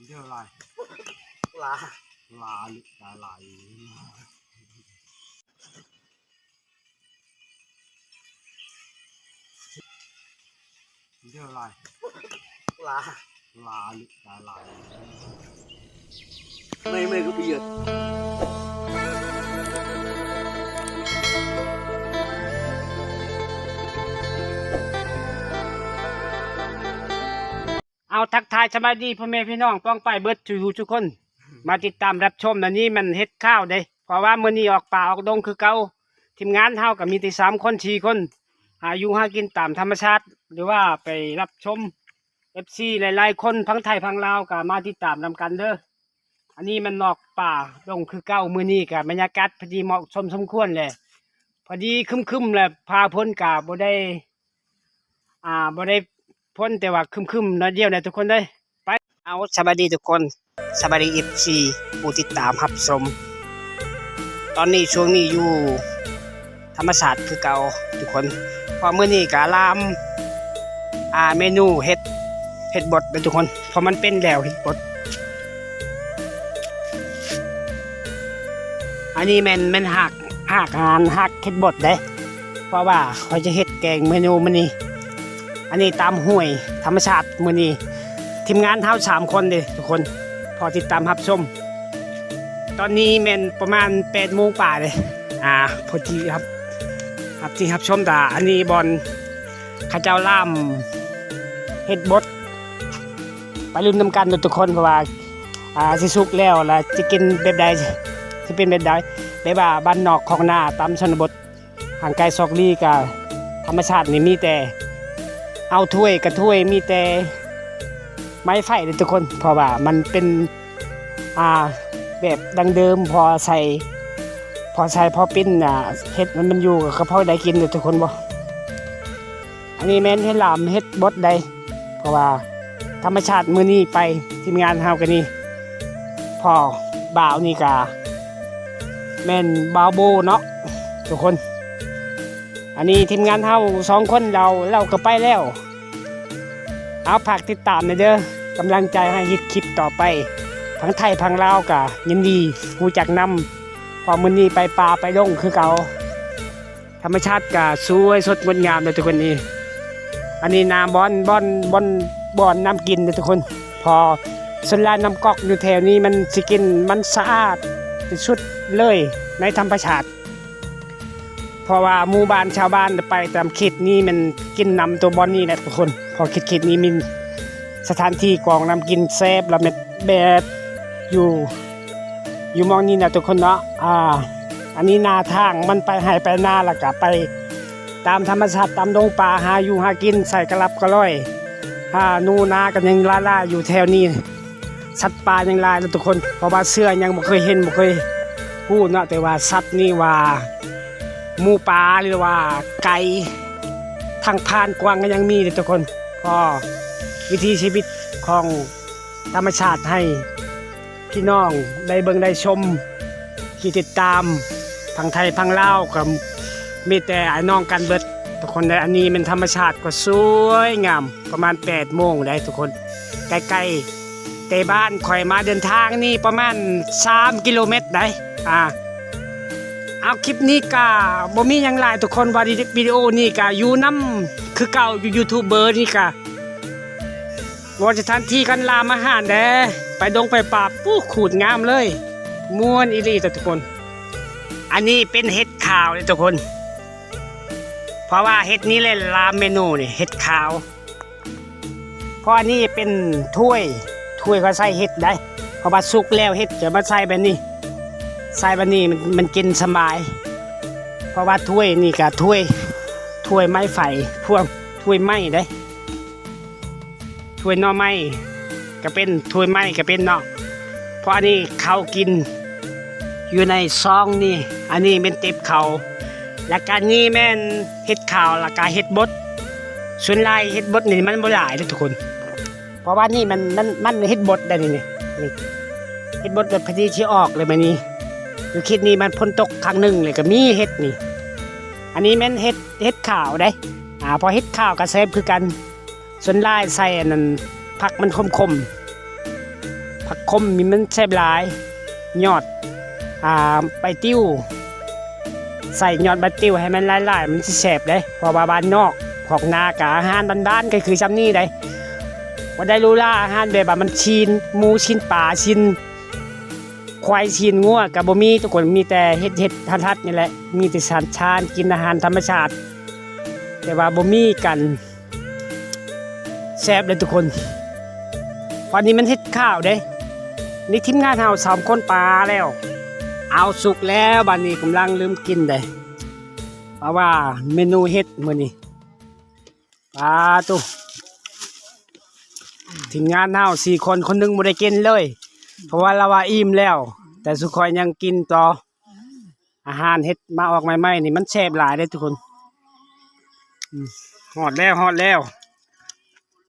ເດີຫຼາຍ ຫຼາ ຫຼາ ຫຼາ ຫຼາຍ ເດີຫຼາຍ ຫຼາ ຫຼາ ຫຼາຍ ເມື່ອຍ ເມື່ອຍກໍໄປເຍອະ. ເອົາ ທັກທາຍສະບາຍດີພໍ່ແມ່ພີ່ນ້ອງປ້ອງປາຍເບິດສູ່ຜູ້ສູ່ຄົນ ມາຕິດຕາມຮັບຊົມ. ອັນນີ້ມັນເຮັດຂ່າວເດ້ ເພາະວ່າມື້ນີ້ອອກປ່າອອກດົງຄືເກົ່າ. ທີມງານເຮົາກໍມີແຕ່ສາມຄົນສີ່ຄົນ ຫາຢູ່ຫາກິນຕາມທຳມະຊາດ ຫຼືວ່າໄປຮັບຊົມ ເອັຟຊີຫຼາຍໆຄົນ ທັງໄທທັງລາວ ກໍມາຕິດຕາມນຳກັນເດີ. ອັນນີ້ມັນອອກປ່າດົງຄືເກົ່າ. ມື້ນີ້ກໍບັນຍາກາດພໍດີເໝາະສົມສົມຄວນແຫຼະ ພໍດີຄຶ້ມໆ ແລະ ຟ້າຝົນກໍບໍ່ໄດ້ ອ່າ ບໍ່ໄດ້ຝົນ ແຕ່ວ່າຄຶ້ມໆ ໜ້ອຍດຽວນະທຸກຄົນເດີ. ໄປ ເອົາ ສະບາຍດີທຸກຄົນ ສະບາຍດີ ເອັຟຊີ ຜູ້ຕິດຕາມຮັບຊົມ. ຕອນນີ້ ຊ່ວງນີ້ຢູ່ທຳມະຊາດຄືເກົ່າທຸກຄົນ ເພາະມື້ນີ້ກະລາມ ອ່າ ເມນູເຫັດ ເຫັດບົດເດີທຸກຄົນ ເພາະມັນເປັນແລ້ວເຫັດບົດ. ອັນນີ້ແມ່ນ ແມ່ນຮາກ ຮາກອາຫານ ຮາກເຫັດບົດເດ້ ເພາະວ່າຂ້ອຍຈະເຮັດແກງເມນູມື້ນີ້. ອັນນີ້ຕາມຫ້ວຍທຳມະຊາດ. ມື້ນີ້ທີມງານເຮົາສາມຄົນເດ້ທຸກຄົນ ພໍຕິດຕາມຮັບຊົມ. ຕອນນີ້ແມ່ນປະມານແປດໂມງປາຍເດ້ ອ່າ ພໍຊິຮັບ ຮັບ ຊິຮັບຊົມ. ຕາ ອັນນີ້ບ່ອນເຂົາເຈົ້າລາມເຫັດບົດ ໄປລຸ້ນນຳກັນເດີທຸກຄົນ ເພາະວ່າ ອ່າ ຊິສຸກແລ້ວ ແລ້ວຊິກິນແບບໃດ ຊິເປັນແບບໃດ ແບບວ່າບ້ານນອກຄອກນາ ຕາມຊົນນະບົດ ຫ່າງໄກສອກຫຼີກ ກະທຳມະຊາດນີ້ມີແຕ່ເອົາຖ້ວຍກະຖ້ວຍ ມີແຕ່ໄມ້ໄຜ່ເດ້ທຸກຄົນ ເພາະວ່າມັນເປັນ ອ່າ ແບບດັ້ງເດີມ ພໍໃສ່ ພໍໃສ່ພໍປິ່ນ ອ່າ ເຮັດໃຫ້ມັນຢູ່ ກະພໍໄດ້ກິນເດ້ທຸກຄົນເນາະ. ອັນນີ້ແມ່ນເຫັດລາມເຫັດບົດໃດ ເພາະວ່າທຳມະຊາດມື້ນີ້ໄປ ທີມງານເຮົາກະນີ້ ພໍ່ບ່າວນີ້ກະແມ່ນບ່າວໂບເນາະທຸກຄົນ. ອັນນີ້ທີມງານເຮົາສອງຄົນ ລາວ ລາວກະໄປແລ້ວ. ເອົາ ຝາກຕິດຕາມແດ່ເດີ ກຳລັງໃຈໃຫ້ເຮັດຄລິບຕໍ່ໄປ ທັງໄທທັງລາວກະຍິນດີຮູ້ຈັກນຳ ເພາະມື້ນີ້ໄປປ່າໄປດົງຄືເກົ່າ. ທຳມະຊາດກະສວຍສົດງົດງາມເດີທຸກຄົນ. ນີ້ ອັນນີ້ນາບ່ອນ ບ່ອນ ບ່ອນ ບ່ອນນ້ຳກິນເດີທຸກຄົນ ເພາະສ່ວນຫຼາຍນ້ຳກອກຢູ່ແຖວນີ້ມັນຊິກິນ ມັນສະອາດທີ່ສຸດເລີຍໃນທຳມະຊາດ ເພາະວ່າໝູ່ບ້ານຊາວບ້ານໄປຕາມເຂດນີ້ແມ່ນກິນນ້ຳຕົວບ່ອນນີ້ແຫຼະທຸກຄົນ ເພາະເຂດ ເຂດນີ້ມີສະຖານທີ່ກອງນ້ຳກິນແຊບ ລະແມ່ນແບບຢູ່ ຢູ່ໝ່ອງນີ້ນະທຸກຄົນເນາະ. ອ່າ ອັນນີ້ໜ້າທາງມັນໄປໄຮ່ໄປນາ ລະກະໄປຕາມທຳມະຊາດ ຕາມດົງປ່າ ຫາຢູ່ຫາກິນ ໃສ່ກະຫຼັບກະຫຼອຍ ຫາໜູນາກະຍັງຫຼາຍໆຢູ່ແຖວນີ້ ສັດປ່າຍັງຫຼາຍເນາະທຸກຄົນ ເພາະວ່າເສືອຍັງບໍ່ເຄີຍເຫັນ ບໍ່ເຄີຍຮູ້ເນາະ ແຕ່ວ່າສັດນີ້ວ່າ ໝູປ່າ ຫຼືວ່າໄກ່ ທາງຜ່ານກວາງກະຍັງມີເດ້ທຸກຄົນ. ພໍວິຖີຊີວິດຂອງທຳມະຊາດໃຫ້ ພີ່ນ້ອງໄດ້ເບິ່ງໄດ້ຊົມ ທີ່ຕິດຕາມ ຝັ່ງໄທຝັ່ງລາວ ກະມີແຕ່ອ້າຍນ້ອງກັນເບິດທຸກຄົນເດີ. ອັນນີ້ແມ່ນທຳມະຊາດກະສວຍງາມ ປະມານແປດໂມງໄດ໋ທຸກຄົນ ໃກ້ໆ ແຕ່ບ້ານຂ້ອຍມາເດີນທາງນີ້ປະມານສາມກິໂລແມັດໄດ໋. ອ່າ ເອົາ ຄລິບນີ້ກະບໍ່ມີຫຍັງຫຼາຍທຸກຄົນ ວ່າວິດີໂອນີ້ກະຢູ່ນຳຄືເກົ່າ ຢູ່ຢູທູບເບີນີ້ກະ ວ່າສະຖານທີ່ການລາມອາຫານແດ່ ໄປດົງໄປປ່າ ປູຂູດງາມເລີຍ ມ່ວນອີ່ຫຼີເດີທຸກຄົນ. ອັນນີ້ເປັນເຫັດຂາວເດ້ທຸກຄົນ ເພາະວ່າເຫັດນີ້ແຫຼະລາມເມນູນີ້ ເຫັດຂາວ. ເພາະອັນນີ້ເປັນຖ້ວຍ ຖ້ວຍເຂົາໃສ່ເຫັດໄດ໋ ເພາະວ່າສຸກແລ້ວເຫັດຈະມາໃສ່ແບບນີ້ ໃສ່ແບບນີ້ມັນ ມັນກິນສະບາຍ ເພາະວ່າຖ້ວຍນີ້ກະຖ້ວຍ ຖ້ວຍໄມ້ໄຜ່ ພວກຖ້ວຍໄມ້ໄດ໋. ຖ້ວຍໜໍ່ໄມ້ກະເປັນ ຖ້ວຍໄມ້ກະເປັນເນາະ ເພາະອັນນີ້ເຂົາກິນຢູ່ໃນຊອງນີ້. ອັນນີ້ແມ່ນເຕັບເຂົາ ລະກະນີ້ແມ່ນເຫັດຂາວ ລະກະເຫັດບົດ. ສ່ວນຫຼາຍເຫັດບົດນີ້ມັນບໍ່ຫຼາຍເດ້ທຸກຄົນ ເພາະວ່ານີ້ມັນ ມັນ ມັນເຫັດບົດໄດ໋ນີ້ ນີ້ ນີ້ ເຫັດບົດແບບພໍດີຊິອອກເລີຍແບບນີ້. ຢູ່ເຂດນີ້ມັນຝົນຕົກຄັ້ງໜຶ່ງ ລະກະມີເຫັດນີ້. ອັນນີ້ແມ່ນເຫັດ ເຫັດຂາວໄດ໋ ອ່າ ເພາະເຫັດຂາວກະແຊບຄືກັນ. ສ່ວນຫຼາຍໃສ່ອັນນັ້ນ ຜັກມັນຂົມໆ ຂົມນີ້ມັນແຊບຫຼາຍ. ຍອດ ອ່າ ໃບຕິ້ວ ໃສ່ຍອດໃບຕິ້ວໃຫ້ມັນຫຼາຍໆ ມັນຊິແຊບເດ້. ເພາະວ່າບ້ານນອກ ພວກນາກະອາຫານບ້ານໆ ກໍຄືຊ່ຳນີ້ເດ້. ບໍ່ໄດ້ຫຼູຫຼາອາຫານແບບວ່າມັນຊີ້ນໝູ ຊີ້ນປາ ຊີ້ນຄວາຍ ຊີ້ນງົວ ກໍບໍ່ມີທຸກຄົນ. ມີແຕ່ເຮັດໆ ຮັດໆ ນີ້ແຫຼະ. ມີແຕ່ຊານໆ ກິນອາຫານທຳມະຊາດ ແຕ່ວ່າບໍ່ມີການ ແຊບເດ້ທຸກຄົນ. ຕອນນີ້ມັນເຫັດຂາວເດ້. ນີ້ທີມງານເຮົາສາມຄົນປາແລ້ວ. ເອົາ ສຸກແລ້ວ ບາດນີ້ກຳລັງເລີ່ມກິນເດ້. ເພາະວ່າເມນູເຫັດມື້ນີ້ ປາໂຕ ທີມງານເຮົາສີ່ຄົນ ຄົນໜຶ່ງບໍ່ໄດ້ກິນເລີຍ ເພາະວ່າລາວວ່າອີ່ມແລ້ວ. ແຕ່ຊຸມຂ້ອຍຍັງກິນຕໍ່. ອາຫານເຫັດມາອອກໃໝ່ໆ ນີ້ມັນແຊບຫຼາຍເດ້ທຸກຄົນ. ອືມ ຮອດແລ້ວ ຮອດແລ້ວ.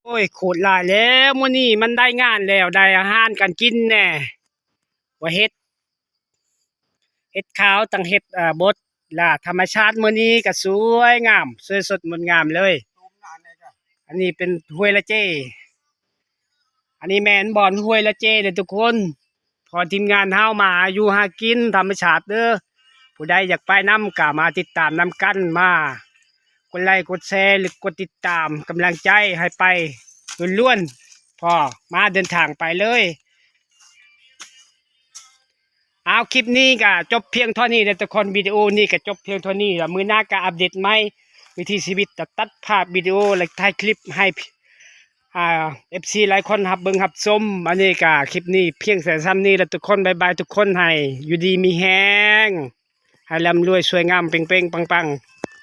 ໂອ້ຍ ໂຄດຫຼາຍແລ້ວ. ມື້ນີ້ມັນໄດ້ງານແລ້ວ ໄດ້ອາຫານການກິນແດ່. ວ່າເຫັດ ເຫັດຂາວ ທັງເຫັດ ເອີ ບົດ ລະທຳມະຊາດມື້ນີ້ກໍສວຍງາມ ສວຍສົດງົດງາມເລີຍ. ອັນນີ້ເປັນຫ້ວຍລະເຈ. ອັນນີ້ແມ່ນບ່ອນຫ້ວຍລະເຈເດີ້ທຸກຄົນ. ເພາະທີມງານເຮົາມາຢູ່ຫາກິນທຳມະຊາດເດີ້. ຜູ້ໃດຢາກໄປນຳກໍມາຕິດຕາມນຳກັນ ມາກົດໄລກົດແຊ ຫຼື ກົດຕິດຕາມກຳລັງໃຈໃຫ້ໄປລ້ວນໆ. ພໍມາເດີນທາງໄປເລີຍ. ເອົາ ຄລິບນີ້ກໍຈົບພຽງເທົ່ານີ້ເດີ້ທຸກຄົນ. ວິດີໂອນີ້ກໍຈົບພຽງເທົ່ານີ້ລະ. ມື້ໜ້າກໍອັບເດດໃໝ່ ວິຖີຊີວິດ ຕັດພາບວິດີໂອ ແລະ ຖ່າຍຄລິບໃຫ້ ອ່າ ເອັຟຊີຫຼາຍຄົນຮັບເບິ່ງຮັບຊົມ. ອັນນີ້ກໍຄລິບນີ້ພຽງແຕ່ຊ່ຳນີ້ລະທຸກຄົນ. ບາຍບາຍທຸກຄົນ. ໃຫ້ຢູ່ດີມີແຮງ ໃຫ້ລ່ຳລວຍສວຍງາມ ເປັງໆ ປັງໆ.